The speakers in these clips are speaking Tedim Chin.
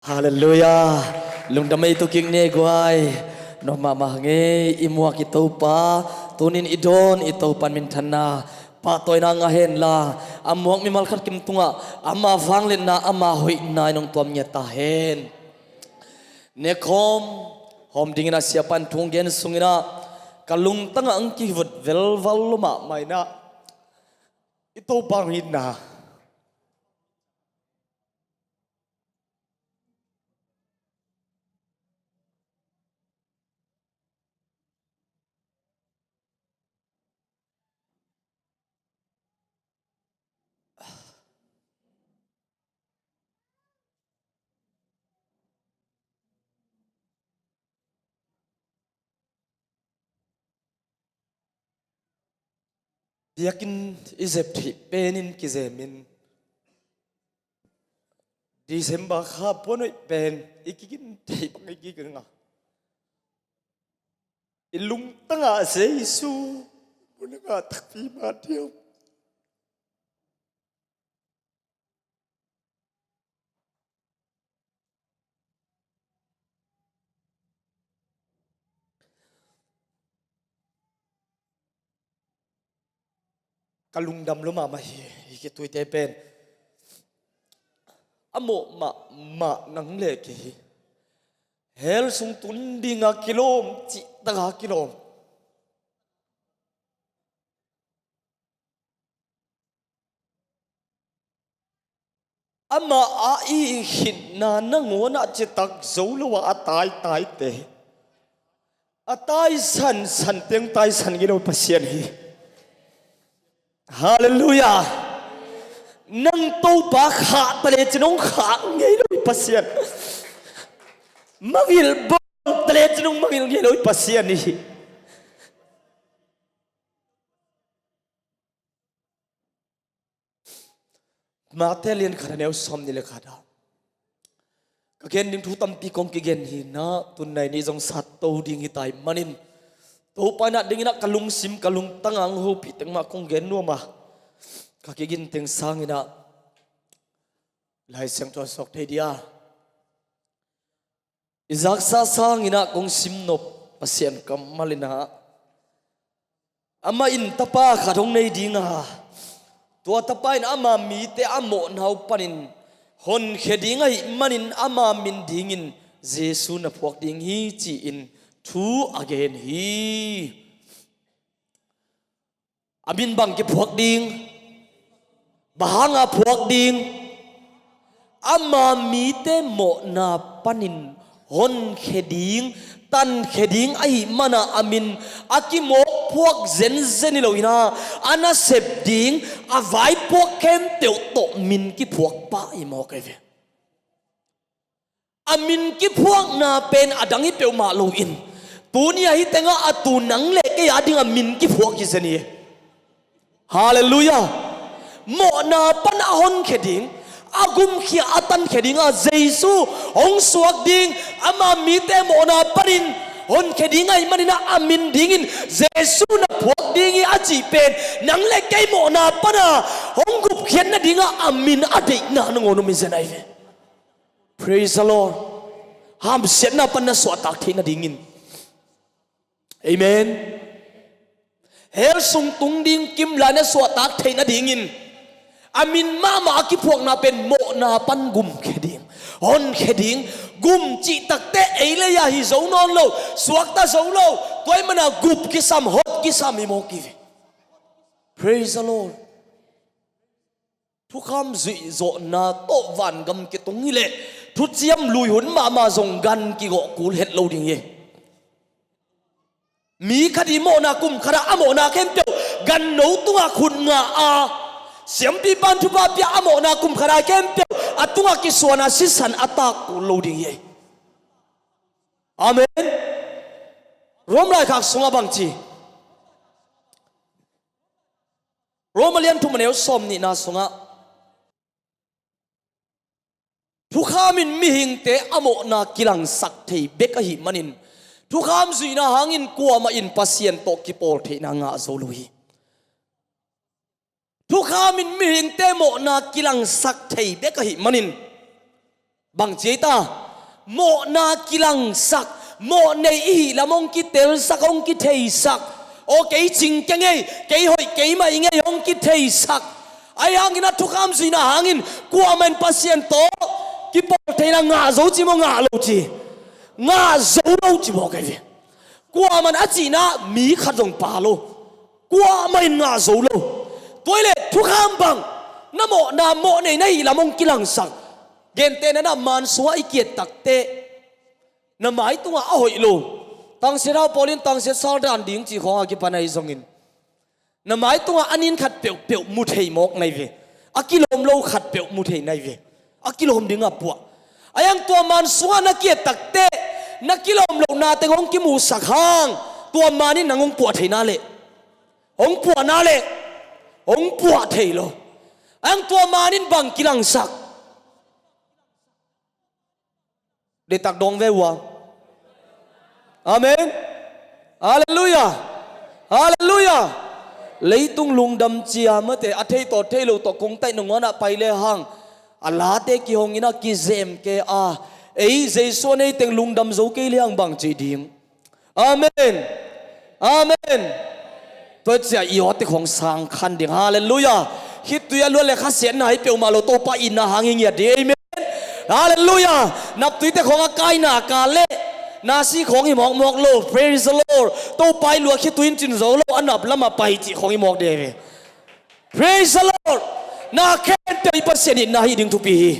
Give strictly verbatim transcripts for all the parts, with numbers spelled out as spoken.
Halleluiah. Lungdam ei tu kik ni guai. Nuam mahmah ngei i muak i Topa, tunin i dawn i Topan minthanna pahtawina ngah henla, a muak mimal khat kim tungah ama vangliatna, ama hoihna in hong tuam ngiat ta hen. Nekhawm hawm dingin a siapan thu hong gen sunginah ka lungtangah ang kivut velval lo mahmah inah i Topa hong itna biakinn i zep theih penin kizemin December kha puan hoih pen i kigin theih bang i kigin a, i lungtangah Jesu mun a ngah takpi mah diam? Ka lungdam lo mahmah hi. Hi kituite pen a mawh mahmah nang le kei hi. Hell sung tun dinga kilawm, cihtaka kilawm. Amah a i khitna nangawnah citak zo lo a, a taitaite, a taisan san teng taisan ngei lo Pasian hi. Halleluiah. Nang Topa khah ta lecin hong khah ngei lo hi Pasian. Mangilh bawl ta lecin hong mangilh ngei lo hi Pasian hi. Mate lian khat a neu sawm nih le khat ah ka gen ding thu tampi kong kigen hi inah, tunai ni zong satto ding hi tai manin Topa inah dinginah ka lungsim ka lungtang ang hopih teng mah kong gen nuam a, ka kigin teng sanginah Lai Siangtho a suak thei dia i zaksa sanginah kong simnop Pasian kammal inah, amah in tapa khat hong nei dinga, tua tapa in ama mite a mawhna uh panin honkhia ding ahih manin ama min dingin Jesu na phuak ding hi ci-in thu a gen hi. A min bang kiphuak ding? Bang hanga phuak ding? Ama mite mawhna panin honkhia ding, tankhia ding ahih mana a min a kimawk phuak zenzen hi lo inah, a nasep ding, a vaipuak khempeuh tawh min kiphuak pah hi mawk ahi ve. A min kiphuakna pen a dang hi peuhmah loin tuni a hi tengah a tu nang le kei a dingah min kiphuak hi zen hi. Halleluiah. Mawhna pan a honkhia ding, a gumkhia a tankhia dinga Jesu hong suak ding, ama mite mawhna panin honkhia ding ahih maninah a min dingin Jesu na phuak ding hi a cih pen nang le kei mawhna pana hong gupkhiat nadingah a min a deihna nangawn om hi zen ahi ve. Praise the Lord. Hamsiatna pan na suahtak theih nadingin. Amen. Hell sung tung ding kimlai na suahtak theih nadingin a min mahmah a kiphuakna pen mawhna pan gumkhia ding, honkhia ding. Gum cih takte ei le ei a hi zo nawn lo, suakta zo lo, tua ahih mana gup kisam, hot kisam hi mawk hi ve. Praise the Lord. Thukham zuihzawhna tawh vangam kitung hileh thuciam lui hun mahmah zong gan kigawh kul het lo ding hi. Mi khat i mawhna kum khatah a mawhna khempeuh ganno tungah khut ngah a, siampipa'n thupha pia a mawhna kum khatah khempeuh a tungah kisuan a sisan a tak kul lo ding hi. Amen. Rom laikhak sungah bangci, Rom a lian thum a neu sawm nihna sungah thukham in mihingte a mawhna kilangsak thei bek ahih manin thukham zuihna hangin kuamah in Pasian tawh kipawl theihna ngah zo lo hi. Thukham in mihingte mawhna kilangsak thei bek ahih manin Bang ci ei ta? Mawhna kilangsak, mawh nei i hih lam hong kitelsak, hong kitheisak. Aw, kei cing kei ngei, kei hoih kei mah i ngei, hong kitheisak. Ahi hangin a thukham zuihna hangin kuamah in Pasian tawh kipawl theihna ngah zo ci maw, ngah lo ci? Ngah zo lo ci maw kei ve. Kuamah in a cihna mi khat zong pha lo. Kuamah in ngah zo lo. Tua hi leh thukham bang, na mawhna mawh nei na hih lam hong kilangsak. Gentehna in ah, man sungah i kiat takteh na mai tungah a hoih lo, tangsiat hau pawl in tangsiat sal dan ding cih khawng a kipan ahi zongin, na mai tungah a nin khat peuhpeuh mu thei mawk na hi ve. A kilawm lo khat peuh mu thei na hi ve. A kilawm dingah puah. Ahi hang tua man sungah na kiat takteh na kilawm lohna teng hong kimuhsak hang, tua man in nang hong puah thei na leh, hong puah na leh, hong puah thei lo. Ahi hang tua man in bang kilangsak? Deihtak dawng ve uh a. Amen. Halleluiah. Halleluiah. Leitung lungdam cia mate, a thei tawh thei lo tawh kong taih nangawn ah pai le hang, a late kihong in ah kizem kei a, ei Jesu a nei teng lungdam zo kei le hang bang ci ding? Amen. Amen. Tua ciang i awte khawng sang khan ding. Halleluiah. Khitui a luat le khasiatna hi peuhmah lo, Topa itna hang hi ngiat ding. Amen. Halleluiah. Naptuite khawng a kaina kal le nasi khawng hi mawkmawk lo. Praise the Lord. Topa i luah khitui in cin zo lo, a nap lamah pai cih khawng hi mawk ding hi ve. Praise the Lord. Na khempeuh i Pasian itna hi ding thupi hi.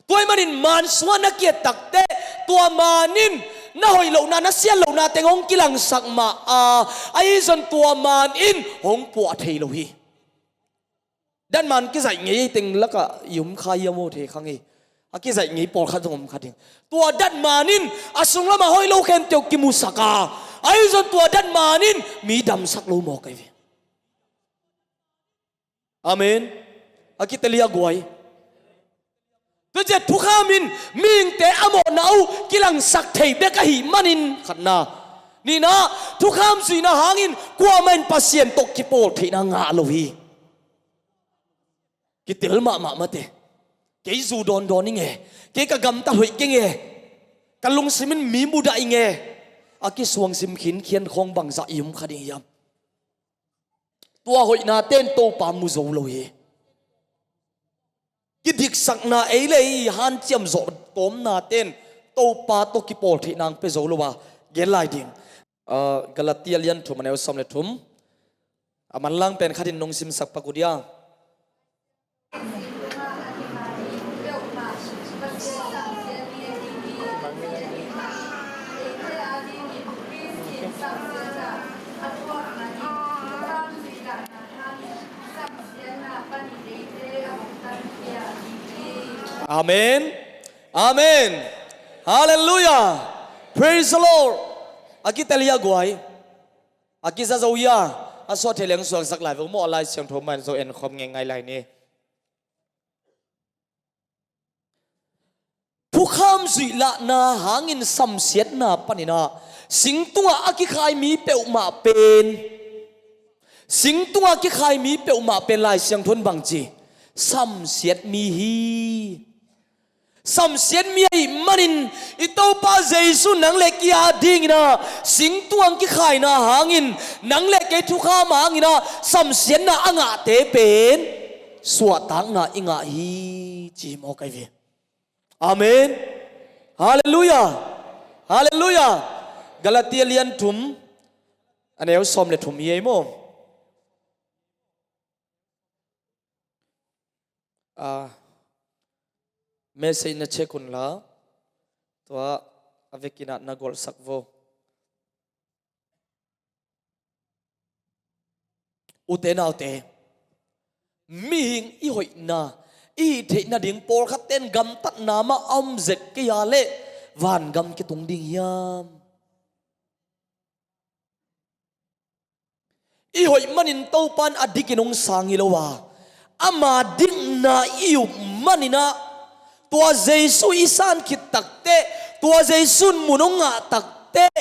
Tua ahih manin man sungah na kiat takteh, tua man in na hoih lohna, na siat lohna teng hong kilangsak mah a, ahi zong tua man in hong puah thei lo hi. Dat man kizaih ngei ei teng lakah i um kha hiam aw, thei kha ngei. A kizaih ngei pawlkhat zong om kha ding. Tua dat man in a sunglamah hoih lo khempeuh kimusak a, ahi zong tua dat man in mi damsak lo mawk ahi ve. Amen. A kitel hi a guai. Tua ciang thukham in mihingte a mawhna uh kilangsak thei bek ahih manin, khatna. Nihna, thukham zuihna hangin kuamah in Pasian tawh kipawl theihna ngah lo hi. Kitel mahmah mate. Kei zu dawndawn ing e. Kei ka gamtat hoih keng e. Ka lungsim in mi mudah ing e. A kisuangsim khinkhian khawng bangzah i um kha ding hiam? Tua hoihna ten Topa mu zo lo hi. Kidiksakna, ei le ei hanciam zawh tawmna ten Topa tawh kipawl theih nang pia zo lo a, gen lai ding. Ah, Galatia lian thum, a neu sawm le thum. A manlang pen khatin nong simsak pak uh dia. Amen. Amen. Halleluiah. Praise the Lord. A kitel hi a guai. A kiza zo hi a. A suah thei leng suaksak lai ve uh maw, a Lai Siangtho mah in zo en khawm ngei ngai lai ni. Thukham zuih lahna hangin samsiatna panin ah, singtungah a kikhai mi peuhmah pen, singtungah a kikhai mi peuhmah pen Lai Siangtho in bang ci? Samsiat mi hi. Samsiat mi ahih manin i Topa Jesu nang le kei a dingin ah, singtungah kikhaina hangin, nang le kei thukham hangin ah samsiatna a ngahte pen suahtakna i ngah hi, ci hi mawk ahi ve. Amen. Halleluiah. Halleluiah. Galatia lian thum, a neu sawm le thum hi ei maw. A, message na check un la, tua a vekin ah na golhsak vo. Ute naute, mihing i hoihna, i hih theih nading pawlkhat ten gamtatna mah a om zek kei a leh vangam kitung ding hiam? I hoih manin Topa in a dikin hong sang hi lo a, ama dikna i up manin ah, tua Jesu i san khit takteh, tua Jesu in mun hong ngah takteh,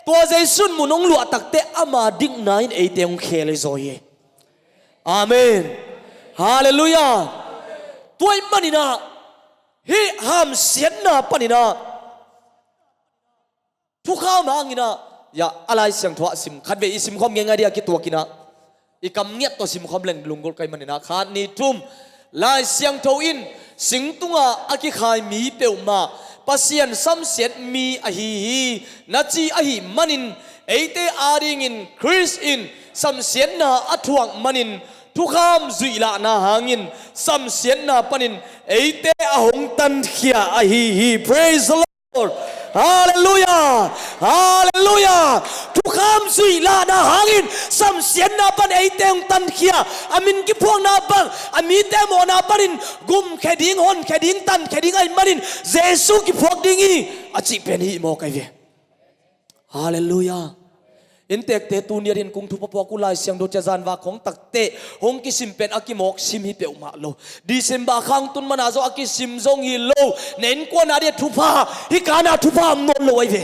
tua Jesu in mun hong luah takteh, ama dikna in eite hong khel hi zaw hi. Amen. Halleluiah. Tua ahih manin ah, Hih hamsiatna panin ah thukham hangin ah, ya, a Lai Siangtho ah sim, khatvei i simkhawm ngeingai ding a kituakin ah, i kam ngiat tawh simkhawm leng lunggulh ka hih manin ah, khat, nih, thum. Lai Siangtho in, "Sing tungah a kikhai mi peuhmah Pasian samsiat mi ahi hi," na ci ahih manin, eite adingin Khrist in samsiatna a thuak manin, thukham zuihlahna hangin samsiatna panin eite a hong tankhia ahi hi. Praise the Lord. Halleluiah. Halleluiah. Thukham zuihlahna hangin samsiatna pan eite hong tankhia, a min kiphuakna bang, a mite mawhna panin gumkhia ding, honkhia ding, tankhia ding ahih manin Jesu kiphuak ding hi, a cih pen hih mawk ahi ve. Halleluiah. Inntekte, tuni a din kung thupha puak uh, Lai Siangtho ciah zanvak khawng takteh hong kisim pen a kimawk sim hi peuhmah lo. December kha hong tun mana zong a kisim zong hi lo. Na innkuan a ding thupha, hih ka-in ah thupha om nawn lo ahi ve.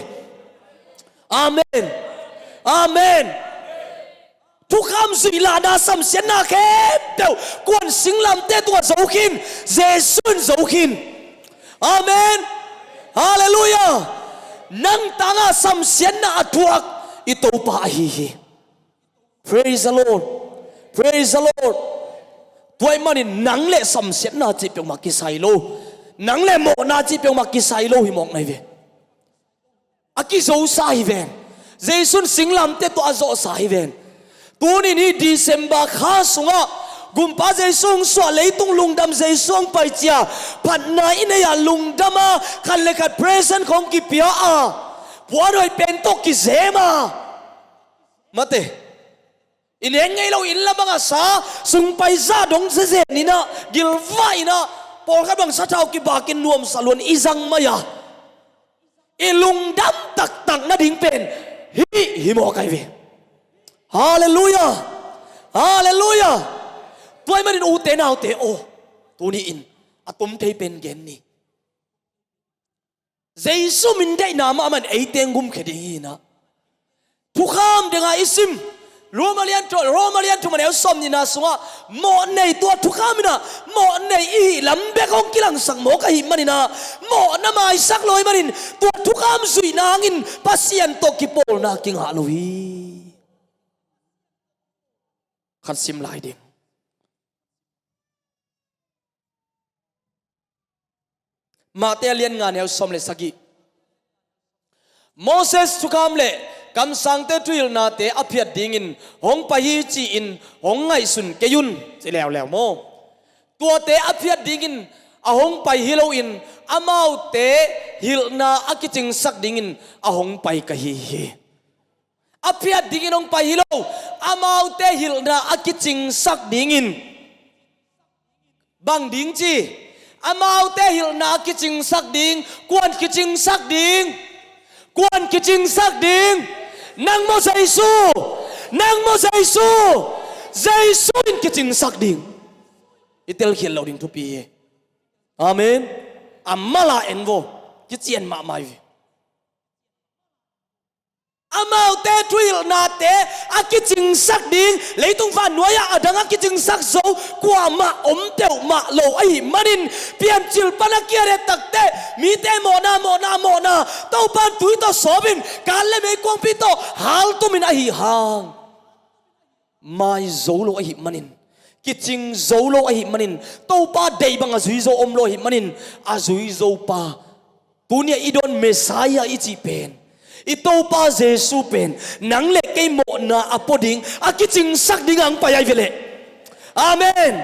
Amen. Amen. Thukham zuihlahna samsiatna khempeuh kuan singlamteh tungah zo khin? Jesu in zo khin. Amen. Halleluiah. Nang tangah samsiatna a thuak i Topa ahi hi. Praise the Lord. Praise the Lord. Tua ahih manin nang le samsiatna cih peuhmah kisai lo. Nang le mawhna cih peuhmah kisai lo hi mawk na hi ve. A kizosa hi ven. Jesu in singlamteh tawh a zawhsa hi ven. Tuni-in hih December kha sungah Gumpa Jesu hong suah, leitung lungdam, Jesu hong pai ciang phatna i nei a, lungdam a, khat le khat present khawng kipia a, puanhoih pen tawh kizem a, mate, i nek ngei lo inn lam bang a sa, sungpai zah dong zezen in ah, gilvah in ah, pawlkhat bang sathau kibak in nuamsa luan i zang mai a, i lungdam taktak nading pen hih hi mawk ahi ve. Halleluiah. Halleluiah. Tua ahih manin ute naute aw, tuni-in a tum thei pen gen ni. Jesu min deihna mahmah in eite hong gumkhia ding hi in ah, thukham ding a i sim Roma lian thum, Roma lian thum a neu sawmnihna sungah mawhnei, tua thukham in ah mawhnei i hih lam bek hong kilangsak mawk ahih manin ah, mawhna maisak lo ahih manin tua thukham zuihna hangin Pasian tawh kipawlna kingah lo hi. Khat sim lai ding. Matthai a lian nga, neu sawm le sagih. Moses thukham le kamsangte thuhilhnate a phiat dingin hong pai hi ci-in hong ngaihsun kei un, ci leuleu maw? Tuate a phiat dingin a hong pai hi loin amaute hilhna a kicingsak dingin a hong pai ka hi hi. A phiat dingin hong pai hi lo, amaute hilhna a kicingsak dingin. Bang ding ci? Amaute hilhna a kicingsak ding. Kuan kicingsak ding? Kuan kicingsak ding? Nang maw Jesu? Nang maw Jesu? Jesu in kicingsak ding. I telkhial loh ding thupi hi. Amen. A mala en vo. Kician mahmah hi ve. Amaute thuhilhnate a kicingsak ding, leitung vannuai-ah a dang a kicingsak zo kuamah om peuhmah lo ahih manin, piancil pan a kiaret takteh mite mawhna, mawhna, mawhna, Topa in tui tawh sawpin, gal le meikuangpi tawh haltumin ahih hang, mai zo lo ahih manin, kicing zo lo ahih manin, Topa deih bang a zui zo om lo ahih manin, a zui zo pa, tuni-a i dawn Messiah i cih pen, i Topa Jesu pen nang le kei mawhna a pua ding, a kicingsak ding a hong pai ahi ve leh. Amen.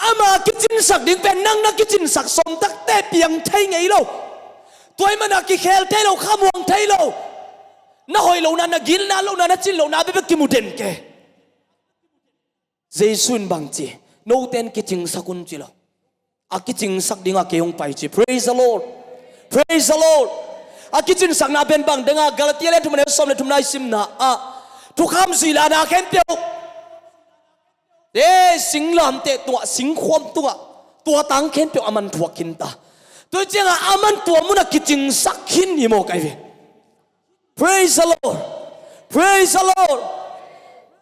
Ama kicingsak ding pen nang na kicingsak sawm takteh piang thei ngei lo. Tua ahih manin a kikhel thei lo, khamuang thei lo. Na hoih lohna, na gilna lohna, na cin lohna bekbek kimu den ke. Jesu in bang ci? Note in kicingsak un ci lo. A kicingsak ding a kei hong pai ci. Praise the Lord. Praise the Lord. A kicingsakna pen bang ding a, Galatia lian thum a neu sawm le thumna i simna ah, thukham zuihlahna khempeuh, e, singlamteh tungah, singkhuam tungah, tua tang khempeuh a man thuak khin ta. Tua ciangah a man tua munah kicingsak khin hi mawk ahi ve. Praise the Lord. Praise the Lord.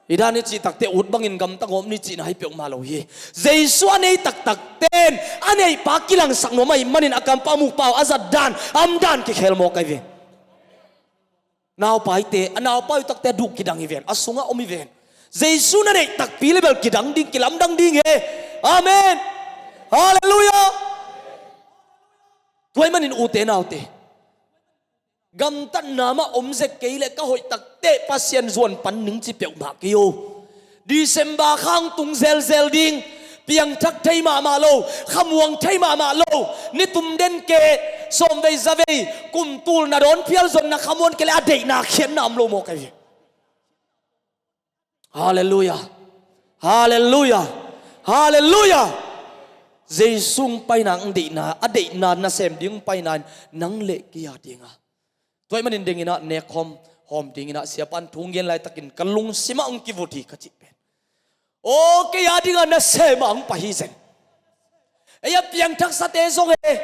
I dan i cih takte ut bangin gamta gawp ni cihna hi peuhmah lo hi. Jesu a nei taktak ten a neihpa kilangsak nuam ahih manin a kampau mukpau a zat dan, a om dan kikhel mawk ahi ve. Naupaite, a naupai uh takte a duh kidang hi ven, a sungah om hi ven. Jesu na neih takpi le bel kidang ding, kilamdang ding hi. Amen. Halleluiah. Tua ahih manin ute naute, gamtatna mah om zek kei leh ka hoih takteh Pasian zuan pan ning ci peuhmah kei o. December khang tung zelzel ding, piangthak thei mahmah lo, khamuang thei mahmah lo, nitum den ke, sawmvei zavei, kum tul na dawn phial zonna khamuan kei leh a deihna khiatna om lo mawk ahi ve. Halleluiah. Halleluiah. Halleluiah. Jesu hong paina hong deihna, a deihna nasem ding hong paina in nang le kei a dinga. Tua ahih manin dingin ah nek hawm, hawm dingin ah siapa'n thu hong gen laitakin ka lungsim ah hong kivut hi ka cih pen. Aw, kei a dinga nasem ah hong pai hi zen. Ei a piangthaksate zong e.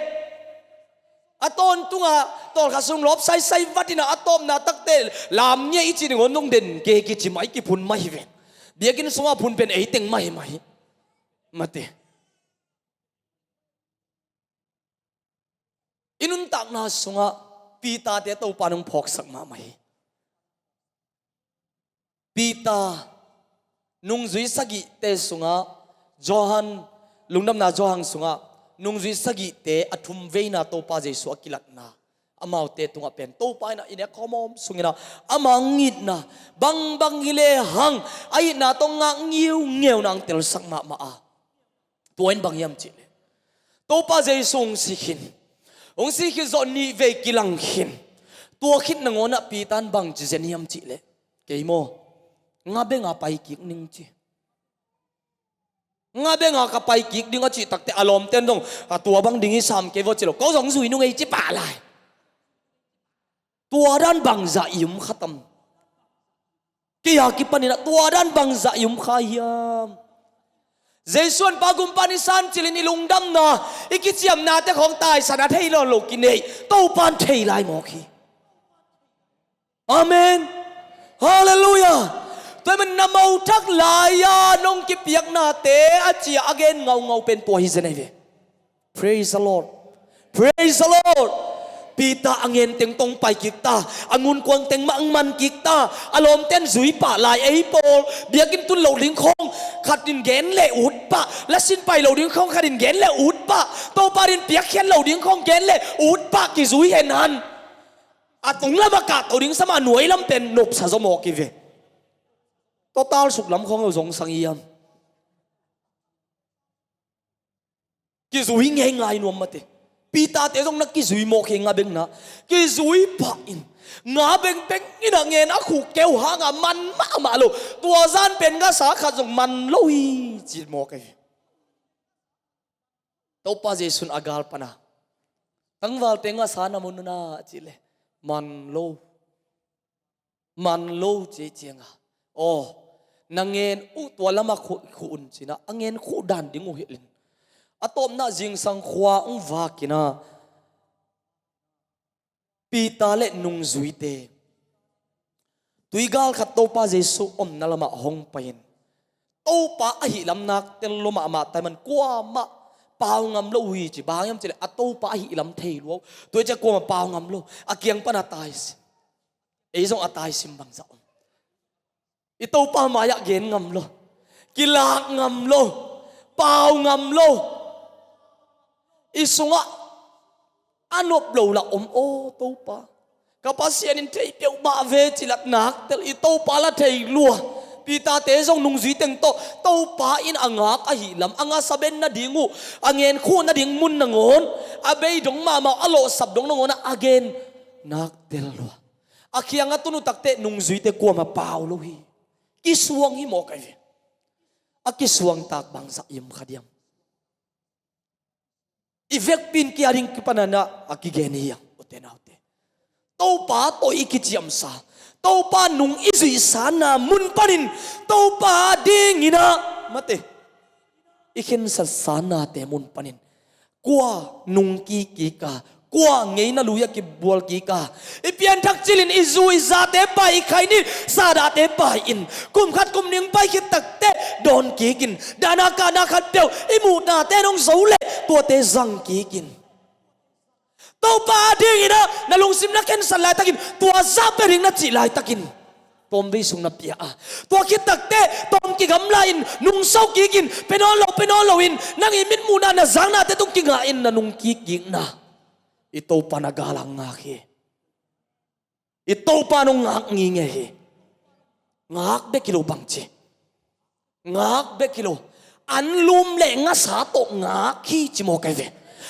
A tawntungah tawlkhat sung lawp saisai vat in ah a tawpna takte lam ngiah i cih ding hong den ke kici mah i kiphun mah hi ven. Biakinn sungah phun pen ei teng mah hi mah hi. Mate. I nuntakna sungah Peter-te Topa'n hong phawksak mahmah hi. Peter, nungzui sagihte sungah, Johan, Lungdamna Johan sungah, nungzui sagihte a thum veina Topa Jesu a kilatna, amaute tungah pen Topa in ah i nek hawmhawm sungin ah ama hong itna, bangbang hi lehang a itna tawh ngak ngiungeuna hong telsak mahmah a. Tua in bang hiam cihleh, Topa Jesu hong sik khin, hong sik khit zawh nih vei kilang khin, tua khit nangawnah Peter in bangci zen hiam cihleh, kei maw, nga benga pai kik ning ci. Nga benga ka pai kik ding a cih takte a lawmten dong, a tua bang ding hi sam kei vaw ci lo, ko zong zui nung ei ci pah lai. Tua dan bangzah i um kha tam? Kei a kipanin ah tua dan bangzah i um kha hiam? Jesu an pa gumpa ni san cilin i lungdamna, i kiciamnate khawng taisan a thei lawn lo kineih, Topa'n thei lai mawk hi. Amen. Halleluiah. Tua ahih manin na mothak lai-a nong kipiaknate a ci-a a gen ngaungau pen tua hi zen ahi ve. Praise the Lord. Praise the Lord. Peter a ngen teng tawh pai kik ta, a ngunkuang teng mah hong man kik ta, a lawmten zui pah lai ei pawl, biakinn tun loh ding khawng khat in gen leh ut pah, lasin pai loh ding khawng khat in gen leh ut pah, Topa in piakkhiat loh ding khawng gen leh ut pah kizui hen han. A tung lamah kahto ding sa mah, a nuai lam pen nopsa zaw mawk hi ve. Total suk lam khawng lo zong sang hiam? Kizui ngeingai nuam mate. Peter-te zong na kizui mawk hi, nga bengna. Kizui pah in, nga bengbeng in a ngen a khuh keu hangah man mahmah lo. Tua zan pen ngasa khat zong man lo hi ci mawk ahi. Topa Jesu'n a gal pana, tangvalte ngasa na mu un a cihleh, man lo. Man lo ci cianga, aw, na ngen uh tua lamah khuh, khuh un ci-in ah a ngen khuh dan ding uh hilhin, a tawpna zingsang khua hong vak in ah Peter le nungzuite, tuigal khat Topa Jesu omna lamah hong pai-in, Topa ahih lam nak tel lua mahmah ta ahih man kuamah pau ngam lo uh hi ci. Bang hiam cihleh a Topa ahih lam thei lua uh. Tua hi ciah kuamah pau ngam lo, a kiang pana taisim. Ei zong a taisim bangzah om? I Topa mai-ah gen ngam lo, kilak ngam lo, pau ngam lo. I sungah a nop lo lah om aw Topa. Ka Pasian in thei peuhmah ve ci lah nak tel, i Topa lah thei lua. Peter-te zong nungzui teng tawh Topa in a ngak ahih lam, a ngasa ben nading uh, a ngen khuh nading mun nangawn, a beidong mahmah, a lawhsap dong nangawn ah a gen nak tel lua. A kiangah tun uh takteh nungzuite kuamah pau lo hi. Kisuang hi mawk ahi ve. A kisuangtak bangzah i om kha diam? I vekpi in kei a ding kipanin ah a kigen hi hang, ute naute. Topa tawh i kiciamsa, Topa nung i zuihsa na mun panin, Topa dingin ah mate, i khensatsa nate mun panin, kua nung kikik a, Kua ngeina lui a kibual kik a, i pianthak cilin i zu i zate pai, i khaini sadahte pai in, kum khat kum nih pai khit takteh dawn kikin, dahna kahna khatpeuh i muhnate nong zo leh tuate zang kikin, Topa adingin ah na lungsim na khensat laitakin, tua zah pia ding na cih laitakin, tawmvei sung na pia a, tua khit takteh tawm kigamla in, nungso kikin, pia nawn lo, pia nawn loin, nang i mitmuhna na zaknate tung kingah in na nungkik kikna, i Topa na gal a ngak hi. I Topa nong ngak ngingei hi. Ngak bek hi lo bangci, ngak bek hi lo, anlum le ngasa tawh ngak hi ci mawk ahi ve.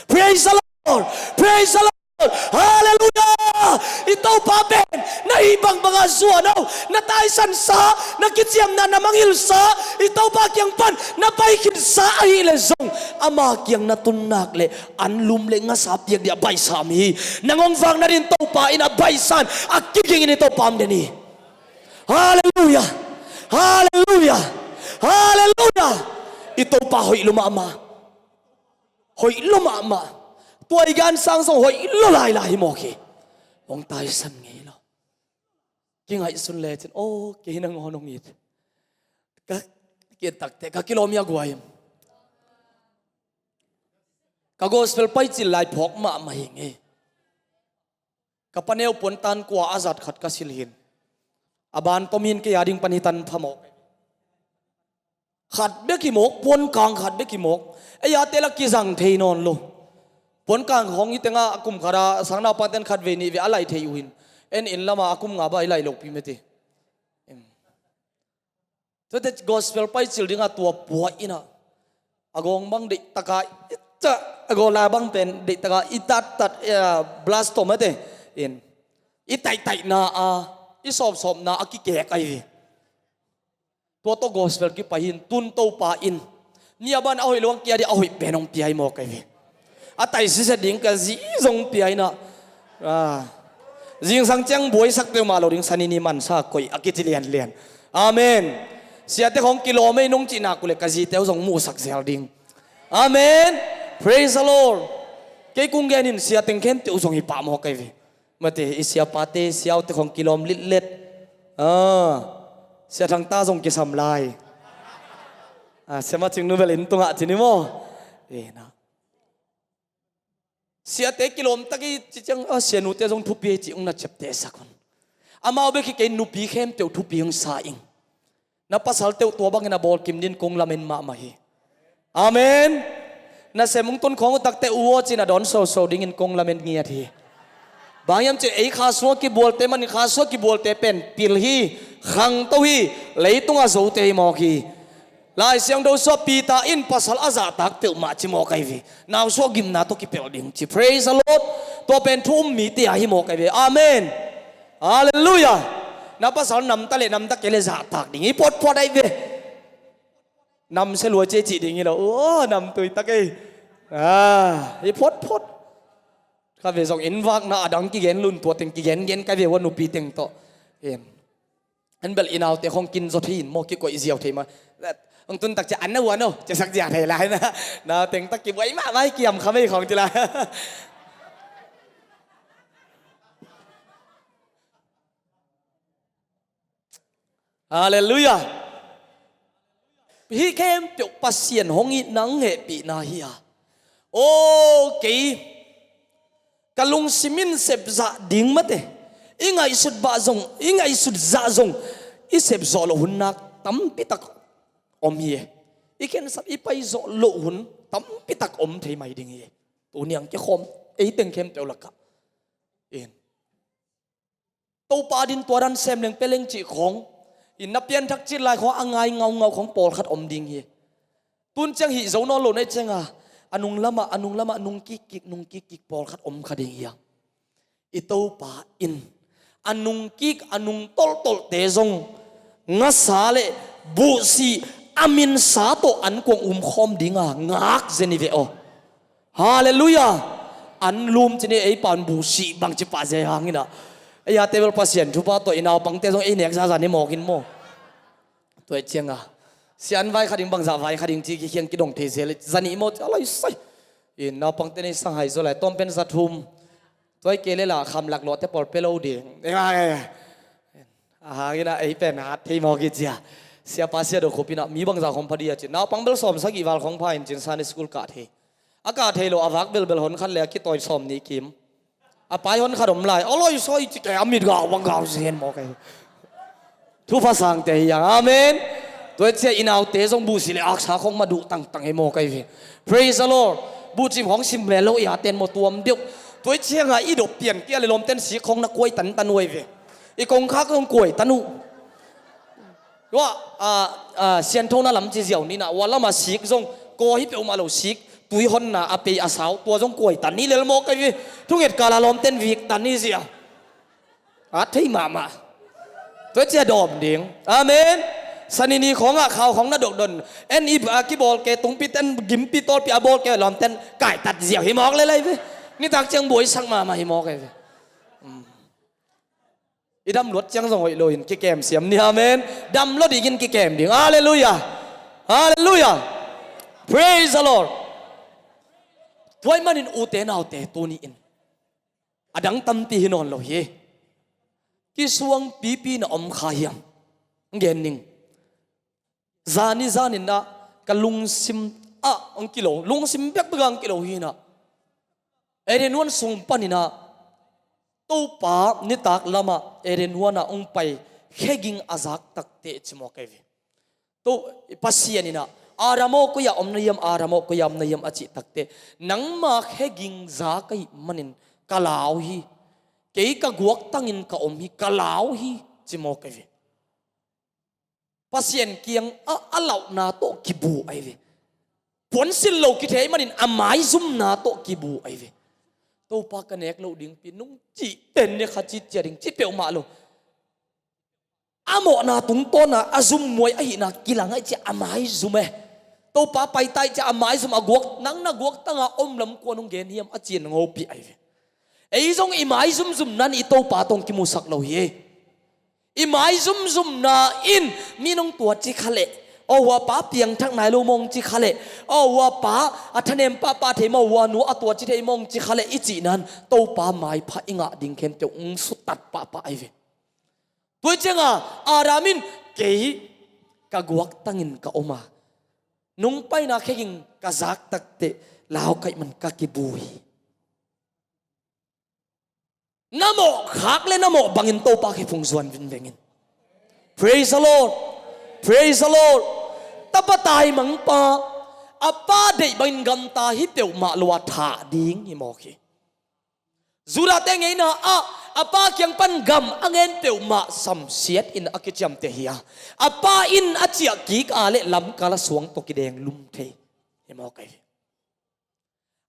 Praise the Lord. Praise the Lord. Halleluiah. I Topa pen na hih bangbanga zuan aw, na taisansa, na kiciamna na mangilhsa, i Topa kiang pan na pai khinsa ahih leh zong, ama kiang na tun nak leh anlum le ngasa piak ding a baihsa om hi. Nang hong vak nadingin Topa in a baihsa in, a kigingin i Topa om den hi. Halleluiah. Halleluiah. Halleluiah. I Topa hoih lua mahmah. Hoih lua mahmah. Tua i gansang zong hoih lua lailai hi mawk hi. Hong taisan ngei lo. Kingaihsun lecin, aw, kei nangawn hong it. Ka, kei takteh ka kilawm hi a guai. Ka gospel paicil lai phawk mahmah hi ngei. Ka paneu puantan kua a zat khat ka silh hi. A ban tom hi in, kei a ding pan hi tan phamawh. Khat bek hi mawk, puankang khat bek hi mawk. Ei a tel a kizang thei nawn lo. Puankang khawng hi tengah a kum khat a sang naupangten khat vei nih vei a laih thei uh hi. En inn lamah a kum nga bang i laih lopi mete. Tuate gospel paicil dingah tua pua in ah, a gawng bang deihtaka i ta, a gawng lai bang pen deihtaka i tattat, eh, blast tom ate in, i taihtaihna a, i sawpsawpna a kikek ahi hi. Tua tawh gospel kipai hi in, tun Topa in mi a ban a hoih lo hong kia ding a hoih pen hong pia hi mawk ahi hi. A tai siset ding ka zi zong pia in ah, ah, zingsang ciang buaisak peuhmah lo ding, sanini mansa koih a kici lianlian. Amen. Siate khawng kilawm ei nong cih nak uh leh ka zite uh zong muhsak zel ding. Amen. Praise the Lord. Kei kong gen in, siateng khempeuh uh zong hi pah mawk ahi hi. Mate, i siapate, siaute khawng kilawm litlet. Ah, Sia Thangta zong kisam lai. Ah, Sia Macing nu bel inn tungah ci ni maw? Eh, na. Siate kilawm tak hi ci ciang, ah, sianute zong thupi hi ci ung na ciaptehsak un. Amau bek hi kei, nupi khempeuh thupi hong sa ing. Na pasalte uh tua bangin a bawlkim dingin kong lamen mahmah hi. Amen. Nasem hong tun khawng uh takteh u aw ci-in a dawn soso dingin kong lamen ngiat hi. Bang hiam cih leh ei kha sungah kibualte manin, kha sungah kibualte pen pil hi, khangto hi, leitungah zote hi mawk hi. Lai Siangtho sungah Peter in pasal a zahtak peuhmah ci mawk ahi hi. Nau sungah gimna tawh kipelh ding ci. Praise the Lord. Tua pen thu um mite a hi mawk ahi hi. Amen. Halleluiah. Na pasal namta leh namta kei leh zahtak ding hi photphot ahi hi. Namsia lua cia cih ding hi lo. Aw, namtui tak ei. Ah, hi photphot. Kha ve zong inn vakna a dang kigen lun, tua teng kigengen ka ve ua, nupi teng tawh. En. An bel i naute khawng kin zaw thei in maw, kikoih ziau thei mah. Hong tun tak cia an na ua no, cia sak zia thei lai na. Nau teng tak kibuai mahmah hi, kiam kha mei khawng ci lai. Halleluiah. Hih khempeuh Pasian hong itna, hong hehpihna hi a. Aw, kei ka lungsim in sepzah ding mate, i ngaihsut bah zong, i ngaihsut zah zong, i sepzawh loh hun nak tampi tak om hi e. I khensat, i paizawh loh hun tampi tak om thei mai ding hi e. Tuni ang kikhawm ei teng khempeuh lakah in, Topa din tua dan sem leng pia leng cih khawng in, na pianthak cil lai khawng a ngai ngaungau khawng pawlkhat om ding hi. Tun ciang hih zo nawn lo na hih cianga, a nung lamah, a nung lamah nung kikkik, nung kikkik pawlkhat om kha ding hi a. I Topa in a nungkik, a nung tolhtolte zong ngasa le buhsih a minsa tawh an kuang umkhawm dinga ngak zen hi ve aw. Halleluiah. An lum ci ni, ei pan buhsih bangci pah zia hangin ah, ei a table Pasian thupha tawh i naupangte zong ei nek zaza ni mawk in maw. Tua hi cianga, sia an vai kha ding, bangzah vai kha ding ci kikhiang kidong thei zel, za nih maw ci a lai sai. In naupangte nei sang hai zaw lai, tawm pen za thum. Tua hi kei le la kham lak luahte pawl pia lo ding. Ei, ei, ei. A hang in ah ei pen hat thei mawk hi cia. Siapa Sia Do Khup in ah mi bangzah khawng pha ding a ci. Naupang bel sawm sagih val khawng pha in cin Sunday school kah thei. A kah thei lo a vak belbel hon khat le a kitawi sawm nih kim. A pai hon khat om lai. A loi sawi ci kei a mit gau bang gau zen mawk ei. Thupha sangte hi hang. Amen. Tua hi cia i naute zong buhsi le aksa khawng mah duh tangtang hi mawk ei ve. Praise the Lord. Buhcim khawng sim le lo i a ten maw tuam deuh. Tua hi ciangah i dop pian kia le lawmten sik khawng na kuai tantan uh ei ve. I kongkhak zong kuai tan uh. Tua, a, a, sianthona lam ci ziau ni na, ua lama sik zong kaw hi peuhmah lo sik, tui honna a pei a sau, tua zong kuai tan ni lel mawk ei ve. Thunget kala lawmten vik tan ni zia. A thei mahmah. Tua cia dawm ding. Amen. Sanini khawngah khau khawng na dokdon. En i, a, kibawl ke tungpi ten gimpi tawlpi a bawl ke lawmten kaitat ziau hi mawk lelai ve. Nitak ciang buaisak mahmah hi mawk ei ve. I dam luat ciang zong hoih lo in kikem siam ni, amen. Dam lo dingin kikem ding. Halleluiah. Halleluiah. Praise the Lord. Tua ahih manin ute naute tuni in a dang tampi hi nawn lo hi. Kisuang pipi na om kha hiam? Gen ning. Zani zanin ah ka lungsim ah ang kilo, lungsim bekbek ang kilo hi na. Eden huan sung panin ah Topa nitak lamah Eden huan ah ung pai kheging a zak takte ci mawk ei ve. To Pasian in ah Adam aw koi-ah om na hiam, Adam aw koi-ah om na hiam a cih takte, nangma kheging zak ahih manin ka lau hi. Kei ka guaktangin ka om hi, ka lau hi ci mawk ei ve. Pasian kiang a, a lauhna tawh kibu ahi ve. Puansilh lo kithei manin a maizumna tawh kibu ahi ve. Topa ka nek loh dingpi nung cih pen ne kha cih cia ding cih peuhmah lo. A mawhna tungtawna a zum muai ahihna kilang ahi cia a maizum e. Topa paita ahi cia a maizum a guak nang na guak tanga om lam kua nung gen hiam a cian ngopi ahi ve. Ei zong i maizumzum nan i Topa tawng kimusak lo hi. I maizumzumna in mi nong tua ci kha leh, aw hua pa piangthak nai lo mawng ci kha leh, aw hua pa a thanem pahpah thei maw, hua nu a tua ci thei mawng ci kha leh i cih nan Topa maipha i ngah ding khempeuh ung sutat pahpah ahi ve. Tua cianga Adam in kei ka guaktangin ka om a, nung paina kheging ka zak takteh laukaih man ka kibu hi. Na mawh khak le na mawh bangin Topa khe phung zuan vinvengin. Praise the Lord. Praise the Lord. Tapa taimangpa a pa deih bangin gamta hi peuhmah lo a thah ding hi mawk hi. Judahte ngeina ah a pa kiang pan gam a ngen peuhmah samsiat in a kiciamteh hi a, a pa in a ciah kik a le lamkal a suang tawh kideng lum thei hi mawk ahi.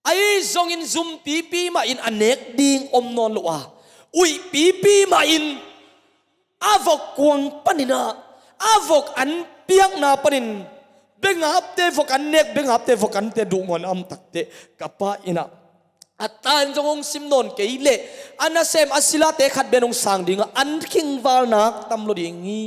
Ahi zongin zum pipi mahin a nek ding om nawn lo a, uih pipi mahin a vok kuang paninah a vok an piakna panin bengapte vok an nek, bengapte vok ante duhmawn a om takteh ka pa innah a tan zong hong sim nawn kei leh a nasem a silate khat ben hong sang dingah an khingval nak tam lo ding hi.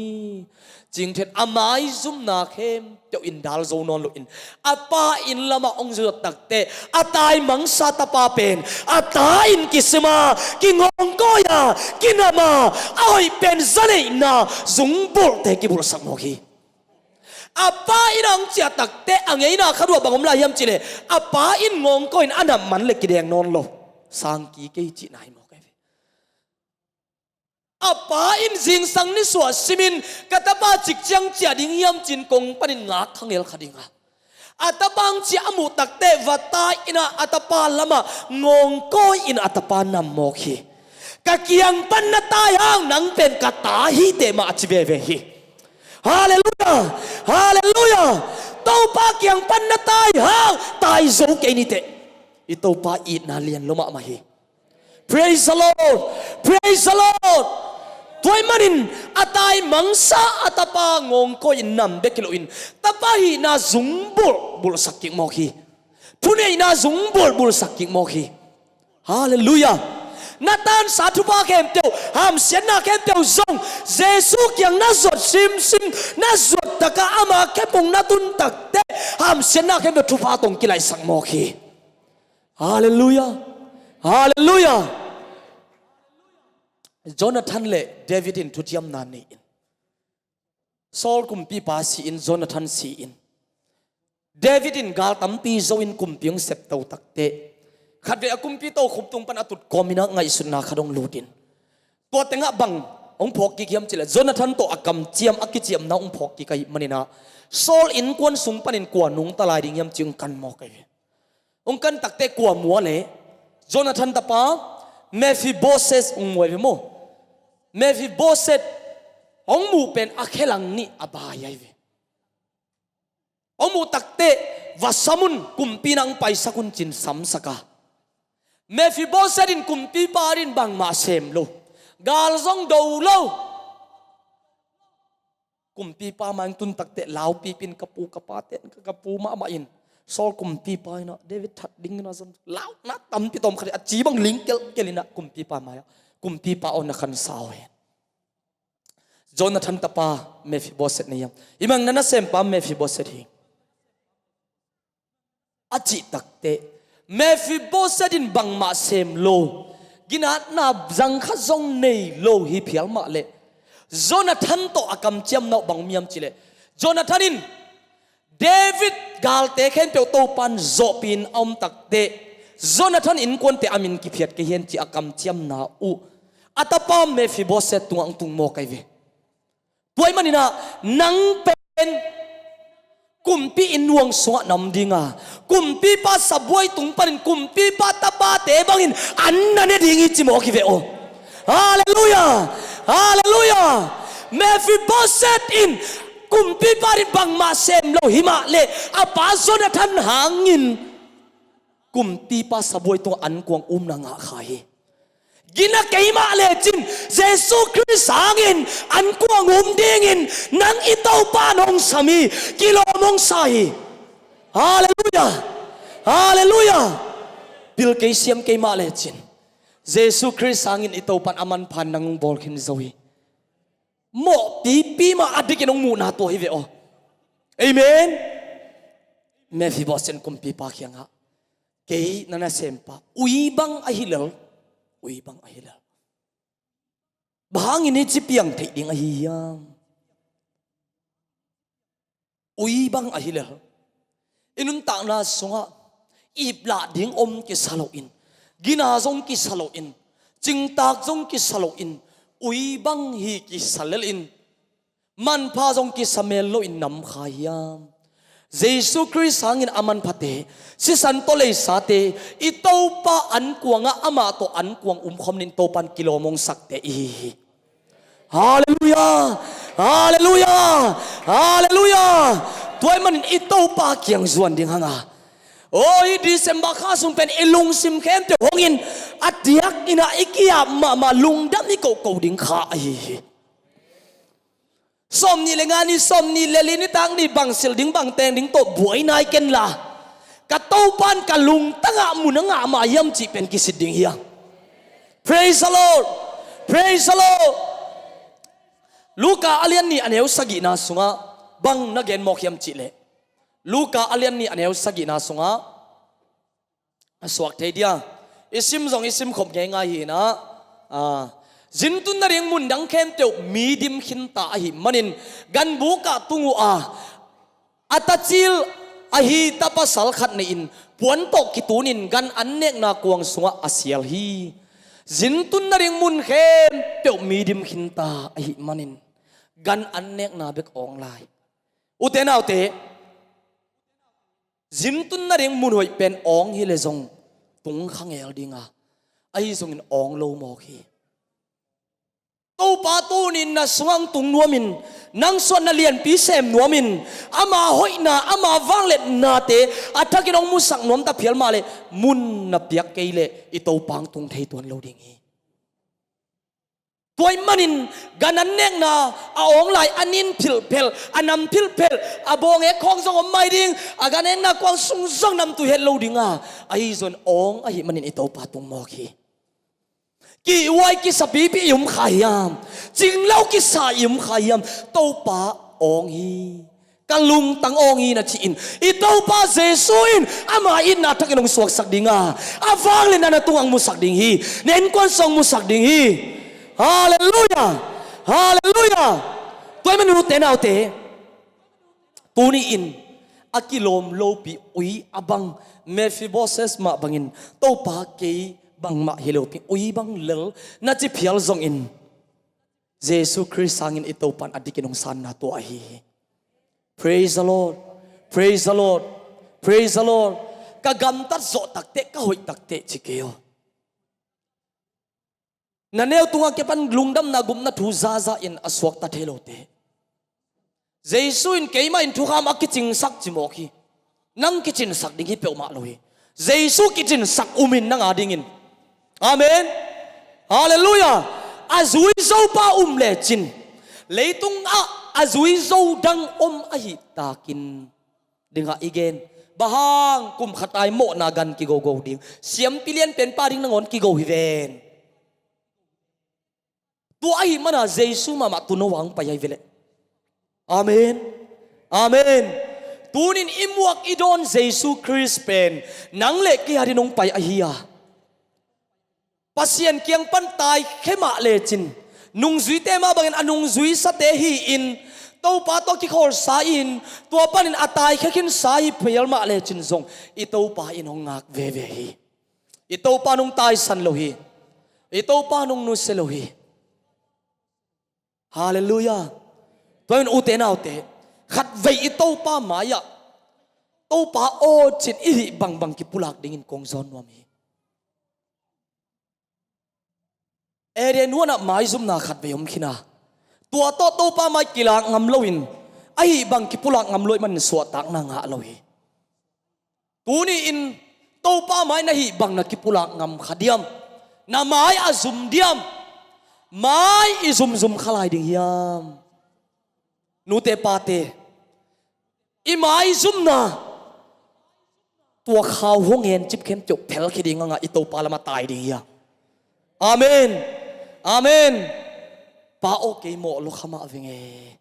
Cingthen a maizumna khempeuh in dal zo nawn loin a pa inn lamah hong zuat takteh a taimangsa tapa pen a ta in kisima kingawngkawi a kinama a hoih pen zaneihna zungbulhte kibulhsak mawk hi. A pa inn a hong ciah takteh a ngeina khat uh a bang om lai hiam cihleh a pa in ngawngkawi in a nam man le kideng nawn lo. Sangki kei cihna hi mawk ahi ve. A pa in zingsang nisuah simin ka tapa cik ciang ciah ding hiam cin kong panin ngak khangel kha dinga a tapa ang ciah a muh takteh va ta innah a tapa lamah ngawngkawi in a tapa nam mawk hi. Ka kiang pan na tai hang nang pen ka ta hiteh mah a ci veve hi. Halleluiah. Halleluiah. Topa kiang pan na tai hang tai zo kei niteh. I Topa itna lian lo mahmah hi. Praise the Lord. Praise the Lord. Tua ahih manin a taimangsa a tapa ngawngkawi in nam bek hi loin tapa hihna zungbulh bulhsak kik mawk hi. Thuneihna zungbulh bulhsak kik mawk hi. Halleluiah. Na tansa thupha khempeuh, hamsiatna khempeuh zong Jesu kiang na zuat simsim, na zuat takah ama khephung na tun takteh hamsiatna khempeuh thupha tawng kilaihsak mawk hi. Halleluiah. Halleluiah. Jonathan le David in thuciamna nei-in, Saul kumpipa si-in, Jonathan si-in, David in gal tampi zo-in kumpi hong septo takteh, khatvei a kumpi tokhom tung pan a tutkawm in ah ngaihsutna khat hong lut in, tua tengah bang hong phawk kik hiam cih leh, Jonathan tawh a kamciam, a kiciamna hong phawk kik ahih manin ah, Saul innkuan sung panin kua nungta lai ding hiam cih hong kan mawk ahi ve. Hong kan takteh kua mu a leh, Jonathan tapa Mephiboset hong mu ahi ve maw. Mephiboset hong muh pen a khelang nih a bai ahi ve. Hong muh takteh, va sam un, kumpi in ah hong paisak un ci-in samsak a. Mephiboset in kumpipa adingin bangmah sem lo. Gal zong do lo. Kumpipa mai hong tun takteh lau pipin, ka pu ka pate, ka, ka pu mahmah in, Saul kumpipa in ah David that dingin ah zong lau na tampi tawm khat a ci bang ling kelkel in ah kumpipa mai-ah, kumpipa aw na khansa aw hen. Jonathan tapa Mephiboset na hiam? Hih bang na nasempa Mephiboset hi, a cih takteh, Mephiboset in bangmah sem lo, ginatna zang khat zong nei lo hi phial mah leh, Jonathan tawh a kamciamna uh bang om hiam cih leh, Jonathan in David galte khempeuh Topa'n zawhpih in a om takteh, Jonathan innkuante a min kiphiat kei hen ci-a kamciamna uh a tapa Mephiboset tungah hong tung mawk ahi ve. Tua ahih manin ah, nang pen kumpi inn nuang sungah na om ding a, kumpipa sabuai tung panin kumpipa tapate bangin an na ne ding hi ci mawk hi ve aw. Halleluiah! Halleluiah! Mephiboset in kumpipa adingin bangmah sem lo hi mah leh, a pa Jonathan hangin kumpipa sabuai tungah ankuang umna ngah kha hi. Gina kei mah lecin Jesu Khrist hangin ankuang um dingin nang i Topa'n hong sam hi, kilawm hong sa hi. Halleluiah! Halleluiah! Pil kei siam kei mah lecin Jesu Khrist hangin i Topa'n a manpha'n nang hong bawl khin zo hi. Mawhpipi mah a dikin hong muhna tua hi ve aw. Amen. Mephiboset in kumpipa kiangah, kei na nasempa, ui bang ahi lel, ui bang ahi lel. Bang hangin hih ci piang theih ding ahi hiam? Ui bang ahi lel. I nuntakna sungah iplah ding om kisa loin, gina zong kisa loin, cingtak zong kisa loin, ui bang hi kisa lelin, manpha zong kisa mel loin na om kha hiam? Jesu Khrist hangin a manphate, sisan tawh leisate, i Topa ankuangah amah tawh ankuang umkhawm dingin Topa'n kilawm hong sakte i hi hi. Halleluiah! Halleluiah! Halleluiah! Tua ahih manin i Topa kiang zuan ding hang a, aw, hih December kha sung pen i lungsim khempeuh hong in, a diakin ah i ki-ap mahmah, lungdam i kohkoh ding kha ahi hi. Sawmnih le nga ni, sawmnih le li nitak ni bang silh ding, bang teng ding tawh buai nai ken la, ka Topa'n ka lungtangah mun a ngah mah hiam cih pen kisit ding hi a. Praise the Lord! Praise the Lord! Luka a lian nih a neu sagihna sungah bang na gen mawk hiam cih leh, Luka a lian nih a neu sagihna sungah a suak thei dia, i sim zong i sim khop ngeingai hi in ah, a, zin tunna ding mun dang khempeuh mi dim khinta ahih manin, ganbuk ah tung uh a, a tacil ahi tapasal khat nei-in puan tawh kitunin gan annekna kuang sungah a sial hi. Zin tunna ding mun khempeuh mi dim khinta ahih manin, gan annekna bek awng lai. Ute naute, zin tunna ding mun hoih pen awng hi leh zong tung kha ngel ding a, ahi zongin awng lo mawk hi. Topa tuni-in na sungah hong tung nuamin, nang sungah na lianpi sem nuamin, ama hoihna, ama vangliatnate a thakin hong musak nuam ta phial mah leh, mun na piak kei leh i Topa hong tung thei tuan lo ding hi. Tua ahih manin gan annekna a awng lai, a nin philphel, a nam philphel, a bawng ek khawng zong om mai ding, a gan annekna kuang sung zong namtui het lo ding a, ahi zongin awng ahih manin i Topa tung mawk hi. Kihhuai kisa pipi i um kha hiam? Cinglo kisa i um kha hiam? Topa awng hi. Ka lungtang awng hi na ci-in, i Topa Jesu in ama itna thakin hong suaksak ding a, a vangliatna na tungah hong musak ding hi. Na innkuan sungah hong musak ding hi. Halleluia. Halleluia. Tua ahih manin ute naute, tuni-in a kilawm lopi ui a bang, Mephibosheth mah bangin, Topa kei bangmah hi lopi ui bang lel na ci phial zongin, Jesu Khrist sangin i Topa in a dikin hong sanna tua ahi hi. Praise the Lord. Praise the Lord. Praise the Lord. Ka gamtat zawh takteh, ka hoih takteh ci kei aw. Na neu tungah kipan lungdamna gupna thu zaza in a suakta thei lote, Jesu in keimah in thukham a kicingsak ci mawk hi. Nang kicinsak ding hi peuhmah lo hi. Jesu kicinsak um in nang a dingin. Amen. Halleluia. A zui zo pa um lecin, leitung ah a zui zo dang om ahih takin, dingah i gen, bang hang kum khat ai mawhna gan kigogo ding, siampi lianpen pa ding nangawn kigo hi ven. Tua ahih mana Jesu mahmah tu no hong pai ahi ve leh. Amen. Amen. Tunin i muak i dawn Jesu Khrist pen nang le kei a dingin hong pai ahi a, Pasian kiang pan taikhia mah lecin, nungzuite mah bangin a nungzuisate hi-in, Topa tawh kikhawlsa in, tua panin a taikhia khinsa hi phial mah lecin zong, i Topa in hong ngak veve hi. I Topa in hong taisan lo hi. I Topa in hong nusia lo hi. Halleluia. Tua in ute naute, khatvei i Topa mai-ah, Topa aw cin i hih bangbang kipulak dingin kong zawn nuam hi. Eden huanah maizumna khatvei om khin a, tua tawh Topa mai kilak ngam loin, a hih bang kipulak ngam lo ahih manin suahtakna ngah lo hi. Tuni-in Topa mai na hih bang na kipulak ngam kha diam? Na mai a zum diam? Mai i zumzum kha lai ding hiam? Nute pate, i maizumna tua khau hong hencip khempeuh phelkhia ding a ngah, i Topa lamah tai ding hi a. Amen. Amen. Pa aw, kei mawh lua kha mah veng e.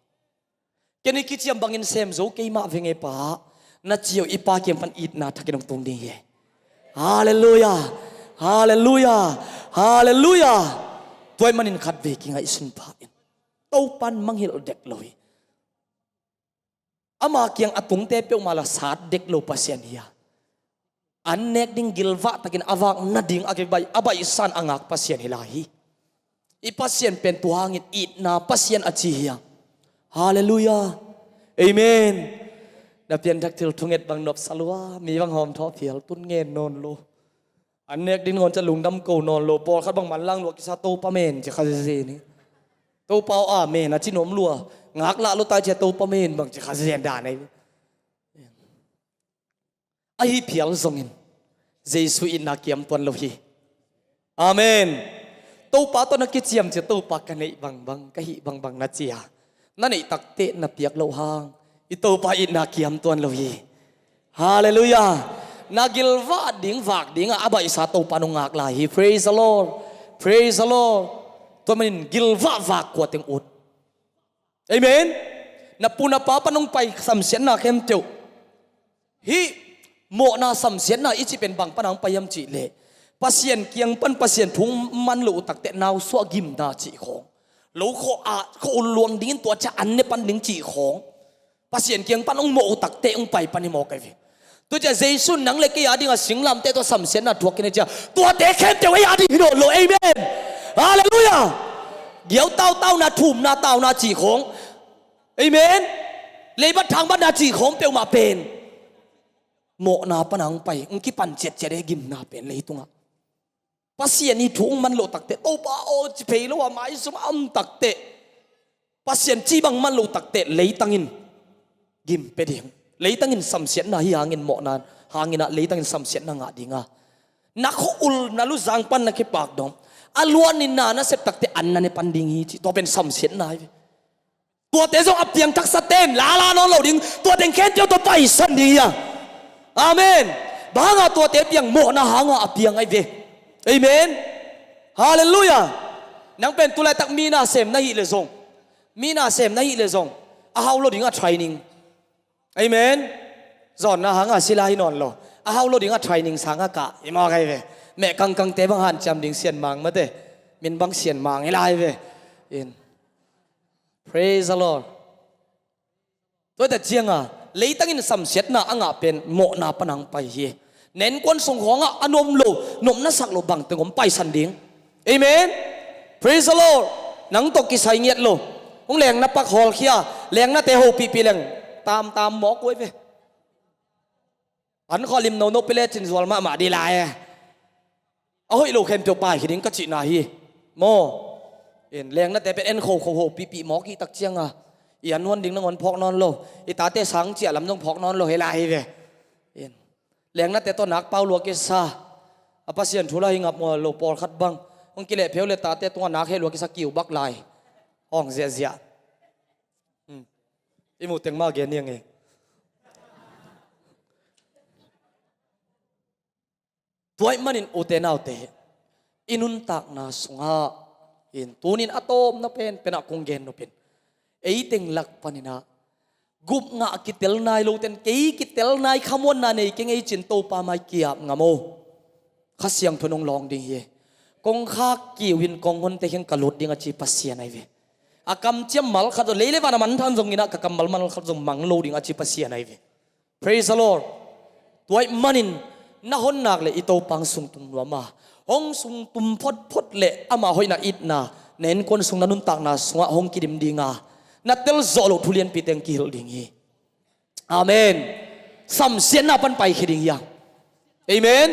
Ken i kiciam bangin sem zo kei mah veng e Pa, na ci uh i Pa kiang pan itna thakin hong tung ding hi e. Halleluia. Halleluia. Halleluia. Tua ahih manin khatvei kingaihsun pah in. Topa in mangngilh dek lo hi. Ama kiang a tungte peuhmah la sat dek lo Pasian hi a, an nek ding gilvah takin a vak nading a kibai, a baihsa in a ngak Pasian hi lai hi. I Pasian pen tua hangin itna Pasian a ci hi a. Halleluia. Amen. Na pianthak thil thunget bang nopsa lua, mi bang hawmthawh phial tun ngen nawn lo. An nek ding nawn ciang lungdam ko nawn lo, pawlkhat bang manlang lua kisa, Topa men ci kha zen hi. Topa aw, amen a ci nuam lua. Ngaklah lua tai ciang Topa men bang ci kha zen dan ahi. Ahi phial zongin Jesu itna kiam tuan lo hi. Amen. Topa tawh na kiciam ciang Topa ka neih bangbang, ka hih bangbang na ci a, na neih takteh na piak loh hang, i Topa itna kiam tuan lo hi. Halleluia. Na gilvah ding vak dingah a baihsa Topa in hong ngak lai hi. Praise the Lord. Praise the Lord. Tua manin gilvah vak kua teng ut. Amen. Na pu na pa pan hong pai samsiatna khempeuh, hih mawhna samsiatna i cih pen bang pan hong pai hiam cih leh, Pasian kiang pan Pasian thu hong man loh uh takteh nausuah gimna cih khawng, lo khawh ah khawh uh luang dingin tua ciang an ne pan ding cih khawng, Pasian kiang pan hong mawh uh takteh hong pai pan hi mawk ahi ve. Tua ciang Jesu in nang le kei a dingah singlamteh tawh samsiatna thuak khin a ciang, tuate khempeuh ei a ding hi nawn lo. Amen. Halleluia. Giau tautauna, thumna tauna cih khawng, amen, leibat thangbatna cih khawng peuhmah pen mawhna pan hong pai, hong kipan ciatciat e, gimna pen leitungah. Pasian ii thu hong man loh takteh, Topa aw ci phei lo a maizum a om takteh, Pasian cih bang man loh takteh leitang in gim pia ding. Leitang in samsiatna hi hangin, mawhna hangin ah leitang in samsiatna ngah ding a, na khua-ul na luzang pan na kipak dong, a luan in na na sep takteh an na ne pan ding hi cih, tua pen samsiatna hi ve. Tuate zong a piangthaksate in lala nawn lo ding, tua teng khempeuh tawh paisan ding hi a. Amen. Bang hanga tuate piang? Mawhna hanga a piang ahi ve. Amen. Halleluia. Nang pen tulaitak mi na sem na hih leh zong, mi na sem na hih leh zong, a hau lo ding a training. Amen. Zawnna hanga sila hi nawn lo, a hau lo ding a training sanga kah hi mawk ahi ve. Meh kangkangte bang hanciam ding sian mang mate. Min bang sian mang hi lai ve. In. Praise the Lord. Tua ta cianga leitangin samsiatna a ngah pen mawhna panang pai hi. Nenkuan sung khawngah a nuam lo, nopna sak lo bangteng om paisan ding. Amen. Praise the Lord. Nang tawh kisai ngiat lo. Hong lengna pak hawlkhia, lengnate hopihpih leng tamtam mawk uai ve. An khawh lim nono pile cin zual mahmah di lai e. A hoih lo khempeuh pai hi ding ka cihna hi. Maw. In, lengnate pen en khokho hopihpih mawk i tak cianga i an huan ding nangawn phawk nawn lo. I tate sang ciah lam zong phawk nawn lo hi lai hi ve. In. Lengnate tawh nak pau lua kisa. A Pasian thu la hi ngap maw lo pawlkhat bang. Hong kileh pheu le tate tungah nak heh lua kisa kiu bak lai. Hawng ziahziah. Hmm. I mu teng mah gen niang e. Tua ahih manin ute naute, i nuntakna sungah in tunin a tawpna pen penah kong gen nop in, ei teng lak paninah gupngah kitel nai loten kei kitel nai khamuanna nei keng ei cin Topa mai kiap ngam o. Kha Siangtho in hong lawng ding hi. Kong khak kiu in kong honte kheng ka lut ding a ci Pasian ahi ve. A kamciam malkhat zong lei le van a manthan zonginah ka kammal malkhat zong mang lo ding a ci Pasian ahi ve. Praise the Lord. Tua ahih manin na hon nak le i Topa hong sungtum nuam a, hong sungtum photphot le ama hoihna itna na innkuan sung na nuntakna sungah hong kidim dinga na telzawh loh thu lianpite hong kihilh ding hi. Amen. Samsiatna pan paikhia ding hiang. Amen.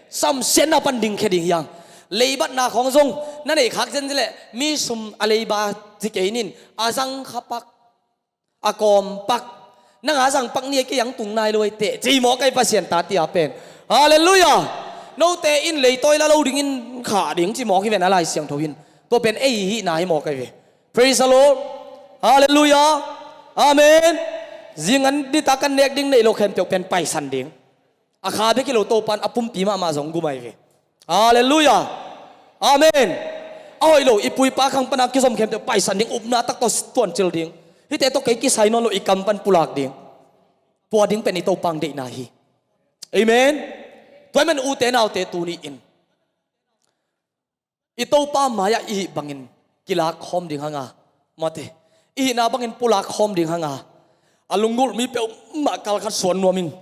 Samsiatna pan dingkhia ding hiang. Leibatna khawng zong na neih khak zenzen leh mi sum a leiba ci kei nin a zangkha pak, a kawm pak, nang a zang pak ni a kei ang tung nai lo ei teh ci mawk ei Pasian ta tia pen. Halleluiah. Note in leitawi la lo dingin khah ding ci mawk hi ven a Lai Siangtho in. Tua pen ei hihna hi mawk ei ve. Praise the Lord. Halleluiah. Amen. Zingan dita kan nek ding neih lo khempeuh pen paisan ding. A kha bek hi lo Topan a pumpi mahmah zong gum ahi ve. Halleluiah. Amen. A hoih lo i puipa khang pana kizom khempeuh paisan ding upna tak tawh tuancil ding. Hihte tawh kei kisai nawn lo i kam pan pulak ding. Tua ding pen i Topa hong deihna hi. Amen. Tua ahih man ute naute tuni in i Topa mai-ah i hih bangin kilak khawm ding hanga, mate, i hihna bangin pulak khawm ding hanga, a lunggulh mi peuhmah kalkhat suan nuam ing.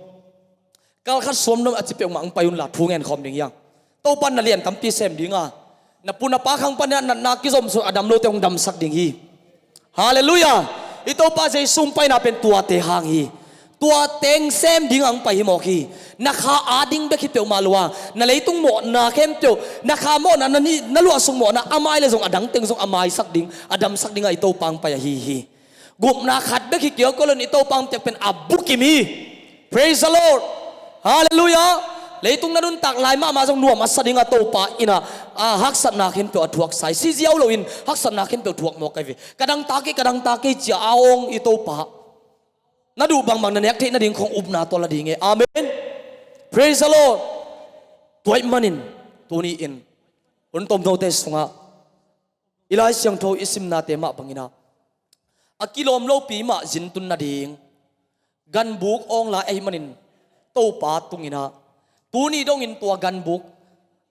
Kalkhat suan nuam a ci peuhmah hong pai unla thu ngen khawm ding hiang. Topa na lian tampi sem dinga, na pu na pa khang panin a natna kizom sun a dam lote hong damsak ding hi. Halleluiah. I Topa Jesu hong paina pen tuate hang hi. Tua teng sem ding ang pai hi mawk hi. Na kha ading bek hi peuhmah lua, na leitung mawhna khempeuh, na kha mawhna, na ni, na luahsuk mawhna a mai le zong a dang teng zong a maisak ding, a damsak ding a i Topa ang pai ahi hi. Gupna khat bek hi kiokol in i Topa ang piak pen a bukim hi. Praise the Lord. Halleluiah. Leitung na nuntak lai mahmah zong nuam a sa ding a Topa in a, a haksatna khempeuh a thuak sai. Si ziau lo in haksatna khempeuh thuak mawk ahi ve. Ka dangtak hi, ka dangtak hi cia a awng i Topa. Na duh bangbang na nek theih nading khong upna tawh la ding e. Amen. Praise the Lord. Tua ahih manin tuni in hun tomnote sungah i Lai Siangtho i simnate mah banginah a kilawm lopi mah zintun nading ganbuk awng lai ahih manin Topa tunginah tuni dongin tua ganbuk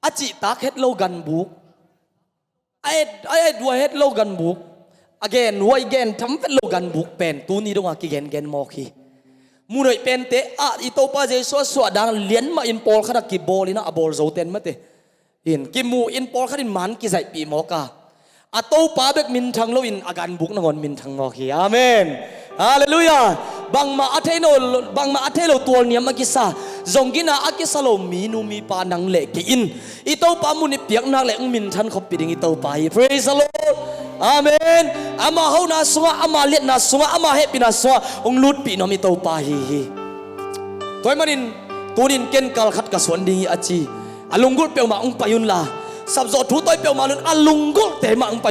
a cihtak het lo ganbuk a et, a et huai het lo ganbuk, a gen huai gen tham vet lo ganbuk pen tuni donga kigengen mawk hi. Munoih pente ah i Topa Jesu a suahdan lian mah in pawlkhat a kibawl inah a bawl zoten mate in kimu in pawlkhat in man kizaihpih mawk a, a Topa bek minthang loin a ganbuk nangawn minthang mawk hi. Amen. Halleluiah. Bangmah a thei lo, bangmah a thei lo tualniam a kisa, zong gina a kisa lo minu mipa nang le kei in i Topa mun i piak nak le hong minthan khawmpi ding i Topa hi. Praise the Lord. Amen. Ama hona sungah, ama liatna sungah, ama hehpihna sungah hong lutpih nuam i Topa hi hi. Tua ahih manin tunin ken kalkhat ka suan ding hi a ci a lunggulh peuhmah hong pai unla, sapzawh thu tawi peuhmah lun a lunggulhte mah hong pai